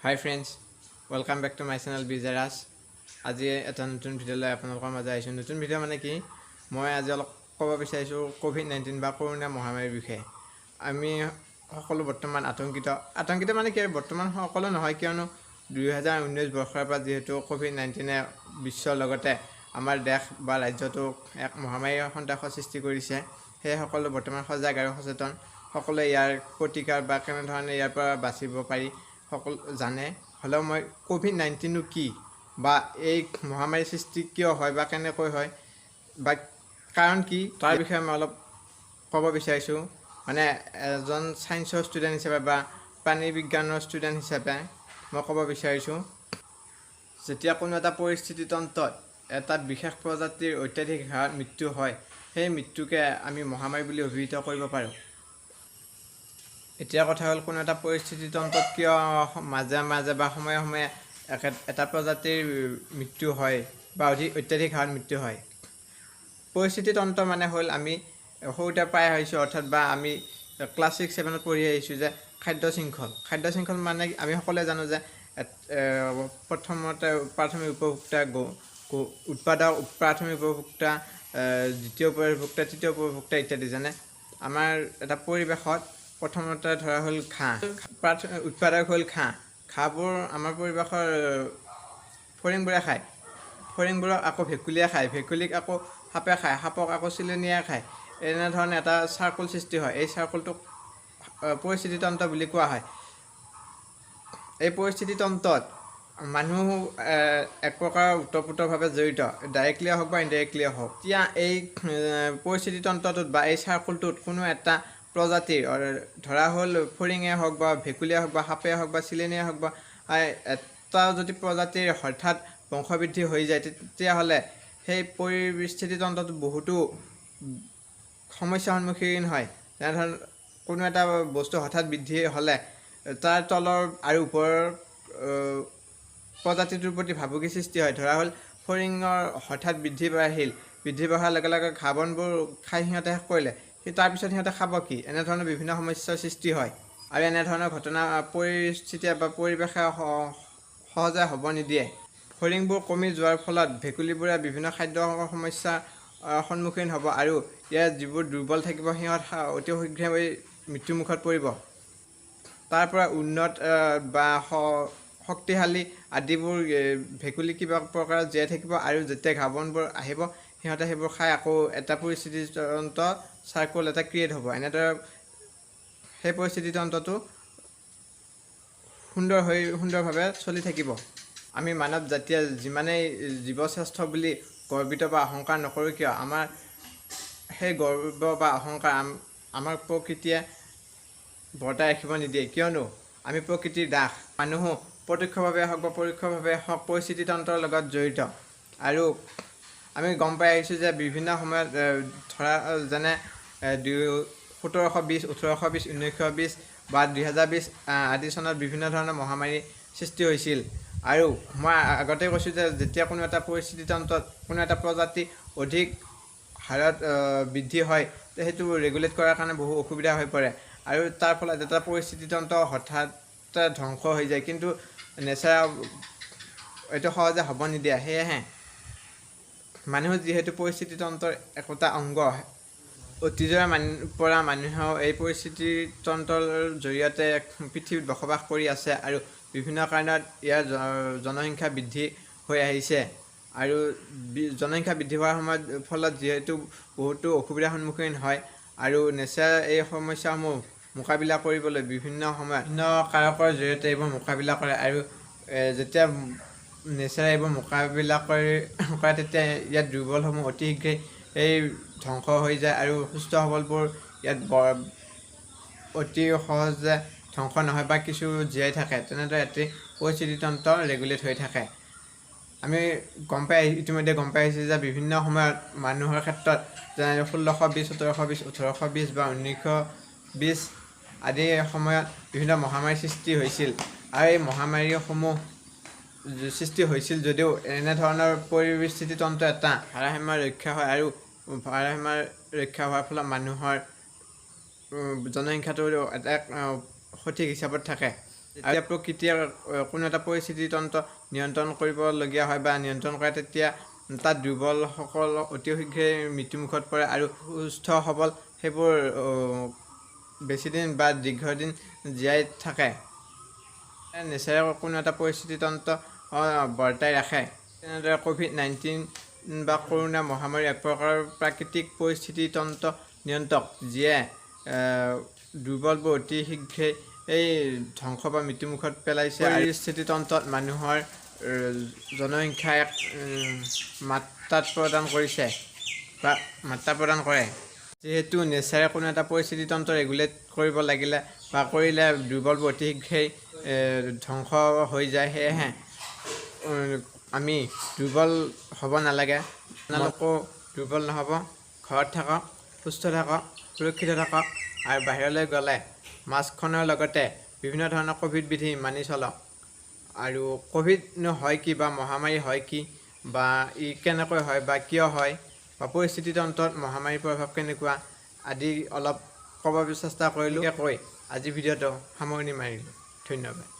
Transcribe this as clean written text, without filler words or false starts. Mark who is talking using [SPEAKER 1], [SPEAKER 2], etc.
[SPEAKER 1] Hi friends, welcome back to my channel বিজেৰাজ। আজি এটা নতুন ভিডিঅ' লৈ আপোনালোকৰ মাজত আহিছোঁ। নতুন ভিডিঅ' মানে কি, মই আজি অলপ ক'ব বিচাৰিছোঁ ক'ভিড-19 বা কৰোণা মহামাৰীৰ বিষয়ে। আমি সকলো বৰ্তমান আতংকিত। আতংকিত মানে কি, বৰ্তমান সকলো নহয়, কিয়নো 2019 বৰ্ষৰ পৰা যিহেতু ক'ভিড-19-এ বিশ্বৰ লগতে আমাৰ দেশ বা ৰাজ্যতো এক মহামাৰীৰ সন্ত্ৰাসৰ সৃষ্টি কৰিছে, সেয়ে সকলো বৰ্তমান সজাগ আৰু সচেতন। সকলোৱে ইয়াৰ প্ৰতিকাৰ বা কেনেধৰণে ইয়াৰ পৰা বাচিব পাৰি সকলো জানে। হ'লেও মই ক'ভিড-19নো কি বা এই মহামাৰীৰ সৃষ্টি কিয় হয় বা কেনেকৈ হয় বা কাৰণ কি, তাৰ বিষয়ে মই অলপ ক'ব বিচাৰিছোঁ। মানে এজন ছায়েন্সৰ ষ্টুডেণ্ট হিচাপে বা প্ৰাণী বিজ্ঞানৰ ষ্টুডেণ্ট হিচাপে মই ক'ব বিচাৰিছোঁ, যেতিয়া কোনো এটা পৰিস্থিতিতন্ত্ৰত এটা বিশেষ প্ৰজাতিৰ অত্যাধিক হাৰত মৃত্যু হয়, সেই মৃত্যুকে আমি মহামাৰী বুলি অভিহিত কৰিব পাৰোঁ। এতিয়া কথা হ'ল, কোনো এটা পৰিস্থিতিতন্ত্ৰত কিয় মাজে মাজে বা সময়ে সময়ে এটা প্ৰজাতিৰ মৃত্যু হয় বা অত্যাধিক হাৰত মৃত্যু হয়? পৰিস্থিতিতন্ত্ৰ মানে হ'ল, আমি সৰুতে পাই আহিছোঁ, অৰ্থাৎ বা আমি ক্লাছ 6 7ত পঢ়ি আহিছোঁ যে খাদ্য শৃংখল। খাদ্য শৃংখল মানে আমি সকলোৱে জানো যে প্ৰথমতে প্ৰাথমিক উপভোক্তা, উৎপাদক, প্ৰাথমিক উপভোক্তা, দ্বিতীয় উপভোক্তা, তৃতীয় উপভোক্তা ইত্যাদি। যেনে আমাৰ এটা পৰিৱেশত প্ৰথমতে ধৰা হ'ল ঘাঁহ, উৎপাদক হ'ল ঘাঁহ। ঘাঁহবোৰ আমাৰ পৰিৱেশৰ ফৰিংবোৰে খায়, ফৰিংবোৰক আকৌ ভেকুলীয়ে খায়, ভেকুলীক আকৌ সাপে খায়, সাপক আকৌ চিলনীয়ে খায়। এনেধৰণে এটা চাৰ্কল সৃষ্টি হয়। এই চাৰ্কলটোক পৰিস্থিতিতন্ত্ৰ বুলি কোৱা হয়। এই পৰিস্থিতিতন্ত্ৰত মানুহ এক প্ৰকাৰৰ ওতঃপ্ৰোতভাৱে জড়িত, ডাইৰেক্টলিয়ে হওক বা ইনডাইৰেক্টলিয়ে হওক। এতিয়া এই পৰিস্থিতিতন্ত্ৰটোত বা এই চাৰ্কলটোত কোনো এটা প্ৰজাতিৰ, ধৰা হ'ল ফৰিঙে হওক বা ভেকুলীয়ে হওক বা সাপে হওক বা চিলনীয়ে হওক, বা এটা যদি প্ৰজাতিৰ হঠাৎ বংশবৃদ্ধি হৈ যায়, তেতিয়াহ'লে সেই পৰিস্থিতিতন্ত্ৰটোত বহুতো সমস্যাৰ সন্মুখীন হয়। তেনেধৰণে কোনো এটা বস্তু হঠাৎ বৃদ্ধি হ'লে তাৰ তলৰ আৰু ওপৰৰ প্ৰজাতিটোৰ প্ৰতি ভাবুকি সৃষ্টি হয়। ধৰা হ'ল ফৰিঙৰ হঠাৎ বৃদ্ধি বাঢ়িল, বৃদ্ধি বঢ়াৰ লগে লগে ঘাঁহ বনবোৰ খাই সিহঁতে শেষ কৰিলে, সেই তাৰপিছত সিহঁতে খাব কি? এনেধৰণৰ বিভিন্ন সমস্যাৰ সৃষ্টি হয় আৰু এনেধৰণৰ ঘটনা পৰিস্থিতিয়ে বা পৰিৱেশে সহজে হ'ব নিদিয়ে। ফৰিংবোৰ কমি যোৱাৰ ফলত ভেকুলীবোৰে বিভিন্ন খাদ্য সমস্যাৰ সন্মুখীন হ'ব আৰু ইয়াৰ যিবোৰ দুৰ্বল থাকিব, সিহঁত অতি শীঘ্ৰে মৃত্যুমুখত পৰিব। তাৰ পৰা উন্নত বা শক্তিশালী আদিবোৰ ভেকুলী কিবা প্ৰকাৰত জীয়াই থাকিব আৰু যেতিয়া ঘাঁহ বনবোৰ আহিব, সিহঁতে সেইবোৰ খাই আকৌ এটা পৰিস্থিতিতন্ত্ৰ চাৰ্কল এটা ক্ৰিয়েট হ'ব। এনেদৰে সেই পৰিস্থিতিতন্ত্ৰটো সুন্দৰ হৈ সুন্দৰভাৱে চলি থাকিব। আমি মানৱ জাতিয়ে যিমানেই জীৱশ্ৰেষ্ঠ বুলি গৰ্বিত বা অহংকাৰ নকৰোঁ কিয়, আমাৰ সেই গৰ্ব বা অহংকাৰ আমাৰ প্ৰকৃতিয়ে বৰ্তাই ৰাখিব নিদিয়ে, কিয়নো আমি প্ৰকৃতিৰ দাস। মানুহো প্ৰত্যক্ষভাৱে হওক বা পৰোক্ষভাৱে হওক পৰিস্থিতিতন্ত্ৰৰ লগত জড়িত। আৰু আমি গম পাই আহিছোঁ যে বিভিন্ন সময়ত, ধৰা যেনে 1720, 1820, 1920 বা 2020 আদি চনত বিভিন্ন ধৰণৰ মহামাৰী সৃষ্টি হৈছিল। আৰু মই আগতে কৈছোঁ যে যেতিয়া কোনো এটা পৰিস্থিতিতন্ত্ৰত কোনো এটা প্ৰজাতি অধিক হাৰত বৃদ্ধি হয়, সেইটো ৰেগুলেট কৰাৰ কাৰণে বহু অসুবিধা হৈ পৰে আৰু তাৰ ফলত এটা পৰিস্থিতিতন্ত্ৰ হঠাৎ ধ্বংস হৈ যায়। কিন্তু নেচাৰ এইটো সহজে হ'ব নিদিয়ে। সেয়েহে মানুহ যিহেতু পৰিস্থিতিতন্ত্ৰৰ একোটা অংগ, অতীজৰে পৰা মানুহেও এই পৰিস্থিতিতন্ত্ৰৰ জৰিয়তে পৃথিৱীত বসবাস কৰি আছে আৰু বিভিন্ন কাৰণত ইয়াৰ জনসংখ্যা বৃদ্ধি হৈ আহিছে। আৰু জনসংখ্যা বৃদ্ধি হোৱাৰ ফলত যিহেতু বহুতো অসুবিধাৰ সন্মুখীন হয় আৰু নেচাৰ এই সমস্যাসমূহ মোকাবিলা কৰিবলৈ বিভিন্ন সময়ত বিভিন্ন কাৰকৰ জৰিয়তে এইবোৰ মোকাবিলা কৰে। আৰু যেতিয়া নেচাৰে এইবোৰ মোকাবিলা কৰে, তেতিয়া ইয়াত দুৰ্বলসমূহ অতি শীঘ্ৰেই এই ধ্বংস হৈ যায় আৰু সুস্থ সবলবোৰ ইয়াত বৰ অতি সহজে ধ্বংস নহয় বা কিছু জীয়াই থাকে। তেনেদৰে এটি পৰিস্থিতিতন্ত্ৰ ৰেগুলেট হৈ থাকে। আমি ইতিমধ্যে গম পাই আহিছোঁ যে বিভিন্ন সময়ত মানুহৰ ক্ষেত্ৰত, যেনে 1620, 1720, 1820 বা 1920 আদি সময়ত বিভিন্ন মহামাৰীৰ সৃষ্টি হৈছিল। আৰু এই মহামাৰীসমূহ সৃষ্টি হৈছিল যদিও এনেধৰণৰ পৰিস্থিতিতন্ত্ৰ এটা ভাৰসাম্য ৰক্ষা হয় আৰু ভাৰসাম্য ৰক্ষা হোৱাৰ ফলত মানুহৰ জনসংখ্যাটো এটা সঠিক হিচাপত থাকে। যেতিয়া প্ৰকৃতিয়ে কোনো এটা পৰিস্থিতিতন্ত্ৰ নিয়ন্ত্ৰণ কৰিবলগীয়া হয় বা নিয়ন্ত্ৰণ কৰে, তেতিয়া তাত দুৰ্বলসকল অতি শীঘ্ৰেই মৃত্যুমুখত পৰে আৰু সুস্থ সবল সেইবোৰ বেছিদিন বা দীৰ্ঘদিন জীয়াই থাকে। নেচাৰে কোনো এটা পৰিস্থিতিতন্ত্ৰ বৰ্তাই ৰাখে। তেনেদৰে ক'ভিড-19 বা কৰোণা মহামাৰী এক প্ৰকাৰৰ প্ৰাকৃতিক পৰিস্থিতিতন্ত্ৰ নিয়ন্ত্ৰক, যিয়ে দুৰ্বলবোৰ অতি শীঘ্ৰেই এই ধ্বংস বা মৃত্যুমুখত পেলাইছে। পৰিস্থিতিতন্ত্ৰত মানুহৰ জনসংখ্যা এক মাত্ৰাত প্ৰদান কৰিছে বা মাত্ৰা প্ৰদান কৰে। যিহেতু নেচাৰে কোনো এটা পৰিস্থিতিতন্ত্ৰ ৰেগুলেট কৰিব লাগিলে বা কৰিলে দুৰ্বলবোৰ অতি শীঘ্ৰেই ধ্বংস হৈ যায়, সেয়েহে আমি দুৰ্বল হ'ব নালাগে। আপোনালোকো দুৰ্বল নহ'ব। ঘৰত থাকক, সুস্থ থাকক, সুৰক্ষিত থাকক আৰু বাহিৰলৈ গ'লে মাস্কখনৰ লগতে বিভিন্ন ধৰণৰ ক'ভিড বিধি মানি চলক। আৰু ক'ভিডনো হয় কি বা মহামাৰী হয় কি বা ই কেনেকৈ হয় বা কিয় হয় বা পৰিস্থিতিতন্ত্ৰত মহামাৰীৰ প্ৰভাৱ কেনেকুৱা আদি অলপ ক'ব চেষ্টা কৰিলোঁ। কৈ আজি ভিডিঅ'টো সামৰণি মাৰিলোঁ। ধন্যবাদ।